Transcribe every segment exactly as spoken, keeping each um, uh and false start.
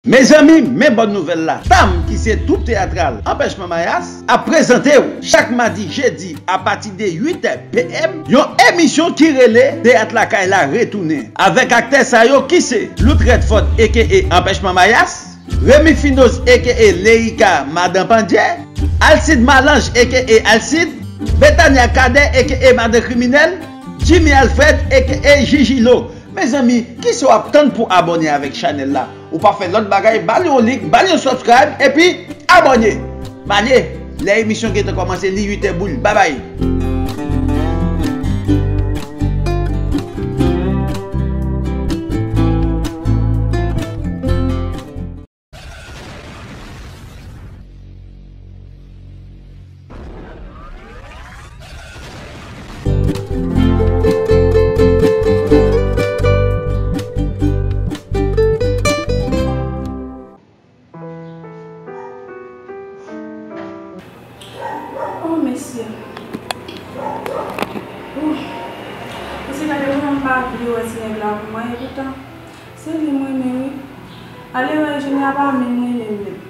Mezanmi, men bòn nouvèl la. Tam, ki se twoup teyatral Anpèchman Mayas, ap prezante w chak madi, jedi, apati de uit è p m, yon emisyon ki rele Teyat Lakay la retounen, avèk aktè sa yo ki se Lout Redford, a k a Anpèchman Mayas, Remy Finoz, a k a Leika Madan Pandye, Alcide Malange, a k a Alcide, Bethania Cadet, a k a Madan Kriminèl, Jimmy Alfred, a k a Jijilo. Mezanmi, kisa w ap tann pou abòne avèk chanèl la? Ou pa fè lòt bagay, ba li yon like, ba li yon subscribe, epi abòne! M ale, lè emisyon gentan kòmanse, li uit è boul. Babay! Oh, mesye. Ouh. Mesye, gade, mwen menm m pa vle wè ti nèg la pou mwen, epoutan, se li m renmen, wi. Ale wè, Eugenia pa menm renmen m menm.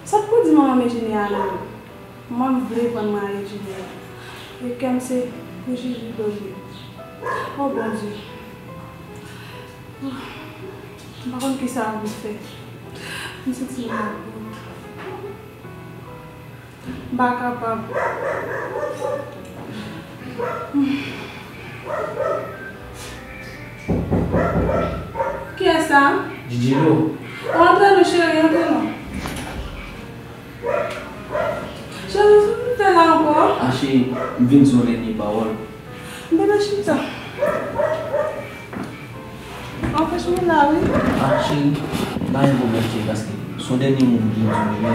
Sa k pou di manman m Eugenia a la menm? Manman m vle vann mwen a Eugenia. E kè m se pou Jijilo l ye. Oh, Bondye. M pa konn kisa pou m fè. M santi m malad. M pa kapab. Kiyès sa? Jijilo. O, antre non, cheri, antre non. Cheri, sa w vin fè la ankò? A, cheri, m vin di yon dènye pawòl. M te nan chita. Anpèch mwen la, wi. A, cheri, pa gen pwoblèm, cheri, paske se yon dènye mo m vin di w, men w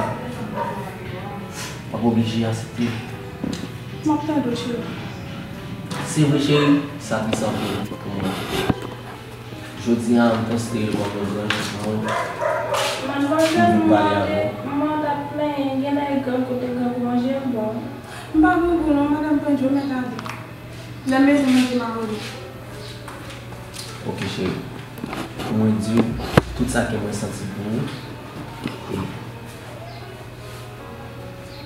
ap oblije aksepte. M ap tande w, cheri. Se vre, cheri, sa tris anpil pou mwen. Jodi a, m konsidere l kòm yon gran chans pou mwen. Manmzèl, m vin pale avè w. Mwen t ap plenyen, gen nèg gran kote gran pou manje, m bon. M pa grangou non, madanm Pandye, ou mèt ale. Lè m bezwen manje, m a rele w. Ok, cheri. Pou mwen di w tout sa ke mwen santi pou ou.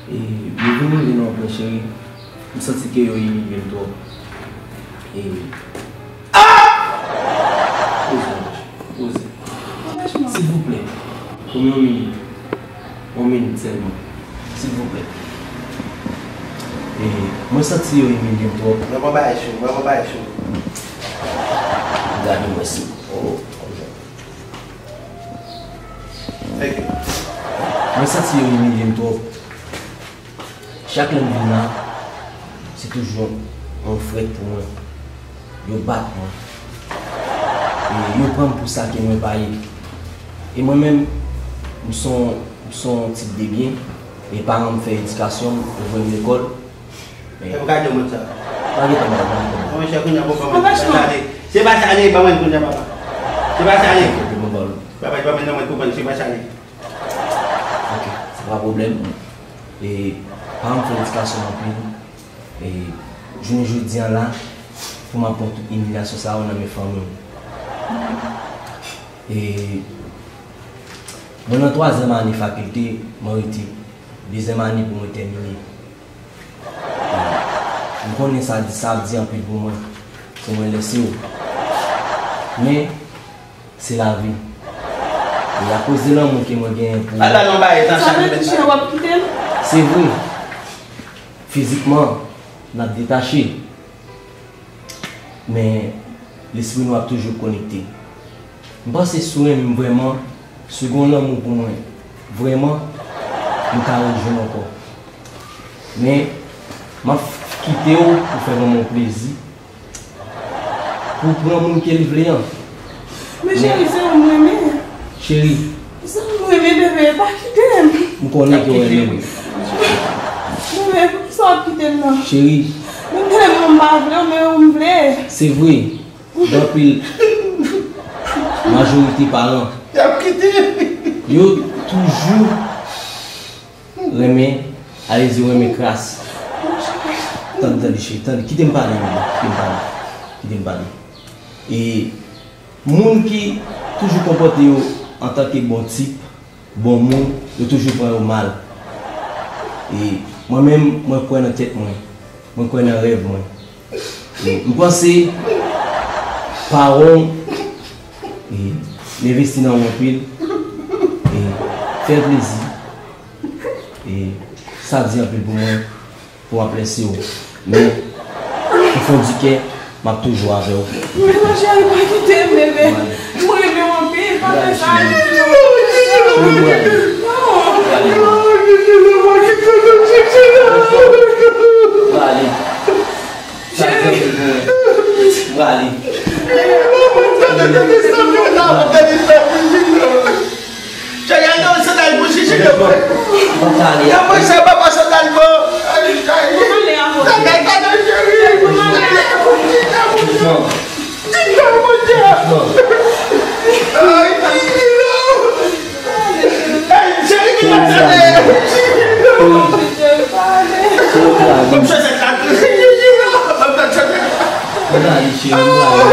E, e, yo vin rive nan yon pwen, cheri. M santi ke yo imilye m twòp. E, ah! Poze, poze. Silvouplè, pou m yon minit. Yon minit sèlman. Silvouplè. E, mwen santi yo imilye m twòp. Mwen pran bagay cho, mwen pran bagay cho. Gade mwen si. Oh, konjè. Thank you. Mwen santi yo imilye m twòp. Chak lè m vin la, se toujou yon frèt pou mwen. Yo bat mwen. E yo pran m pou sa ke mwen pa ye. E mwen menm, m se yon, m se yon tip de byen. E paran m fè edikasyon m, yo voye m lekòl. Men, e pou gade moun sa. Pa gen tan, pa gen tan. Mwen chè kounye a, papa mwen, se pa sa ale. Se pa sa ale, pa mwen kounye a, papa. Se pa sa ale. Ok, bon, bon. Papa, pa mwen nan mwen konprann, se pa sa ale. Ok, se pa pwoblèm. E, paran m fè edikasyon m anpil. E, jounen jodi a la, pou m ap pran tout imilyasyon sa yo nan men fanmi m. E, mwen nan twazyèm ane fakilte, mwen rete dezyèm ane pou mwen tèmine. E, m konnen sa di, sa ap di anpil pou mwen, pou mwen lèse w. Men, se lavi. E akoz de lanmou ke mwen genyen pou ou. Ala non, bay, sa vle di w ap kite m? Se vre. Fizikman, n ap detache. Men, lespri nou ap toujou konekte. M panse si w renmen m vrèman, si w gen yon lanmou pou mwen vrèman, nou ka rejwenn ankò. Men, m ap kite w pou fè manman w plezi. Pou pran moun ke l vle an. Men cheri, se ou m renmen. Cheri. Se ou m renmen, bebe, pa kite m. M konnen ke w renmen m. Bebe, poukisa w ap kite m nan? Cheri. Bebe, m pa vle w, men ou m vle. Se vre. Gen anpil majorite paran. Y ap kite. Yo toujou renmen, ale di renmen kras. Tande, tande, cheri, tande. Kite m pale, bebe. Kite m pale. Kite m pale. E moun ki toujou konpòte yo antanke bon tip, bon moun, yo toujou pran yo mal. E mwen menm, mwen kwè nan tèt mwen. Mwen kwè nan rèv mwen. E m panse pawon, e m envesti nan ou anpil. E fè l plezi. E sa di anpil pou mwen. Pou m ap lese w. Men, o fon di kè, m ap toujou avè w. Men mon cheri, pa kite m, bebe. M renmen w anpil, pa fè sa. Cheri, m renmen w. Non. Prale. Sa fè pou mwen. Prale. Cheri, al nan sandal pou Jiji, non. Mwen pale. Nan mwen se papa sandal pou. Sandal pa nan cheri. Doucement. Doucement. Ay, Jiji, non. Ay, cheri, ki pa tande. Jiji, non. Kòm chèchèt la, Jiji, non. Kòm chèchèt la. Mwen ale, cheri, mwen ale.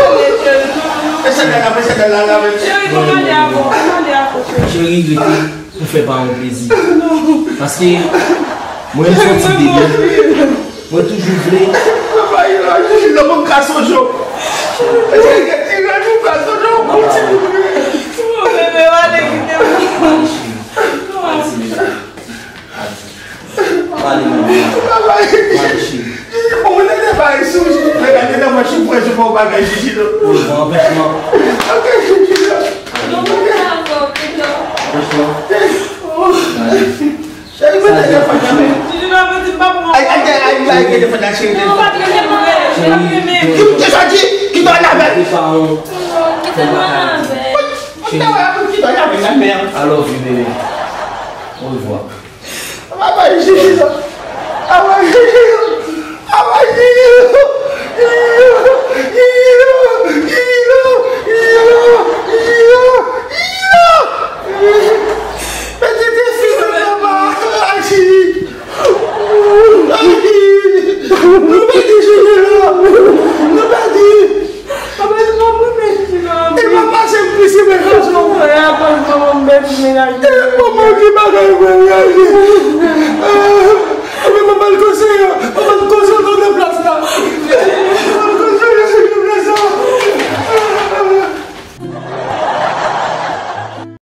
E sandal la, men sandal la, la, men. Cheri, mwen ale avè w, mwen ale avè w, cheri. Cheri, rete pou fè pawon plezi. Paske mwen menm se yon ti bebe. Mwen toujou vle. Papa, il a dit, non, mwen ka sonje w. Eske gen ti rèv ou ka sonje w, pou ti bout. Ti bon bebe, ale kite mwen. Pale, cheri. Pale, manmi. Pale, cheri. Bon, mwen te bay sou, mwen gade nan mwen, chou pran, chou pran, bagay, Jiji, non. Anpèchman. Anpèchman. Anpèchman. Cheri, mwen te gen fòt nan men. Ay, ay, ay, ay, ay, gen fòt nan cheri. Cheri, ki, ki sa di? Ki dwa la men? Ki dwa la men? Ki dwa la men? I love you, baby. Au revoir. Papa, Jiji, non. Papa, Jiji, non. Papa, Jiji, non. Petite fille, papa, Jiji. Nou pèdi Jiji, non. Nou pèdi. Papa, se pa mwen menm ki nan anpil. E papa, se m ki si men gason. Mwen akoz mwen menm bèt menaj. E papa ki bagay mwen reyaji.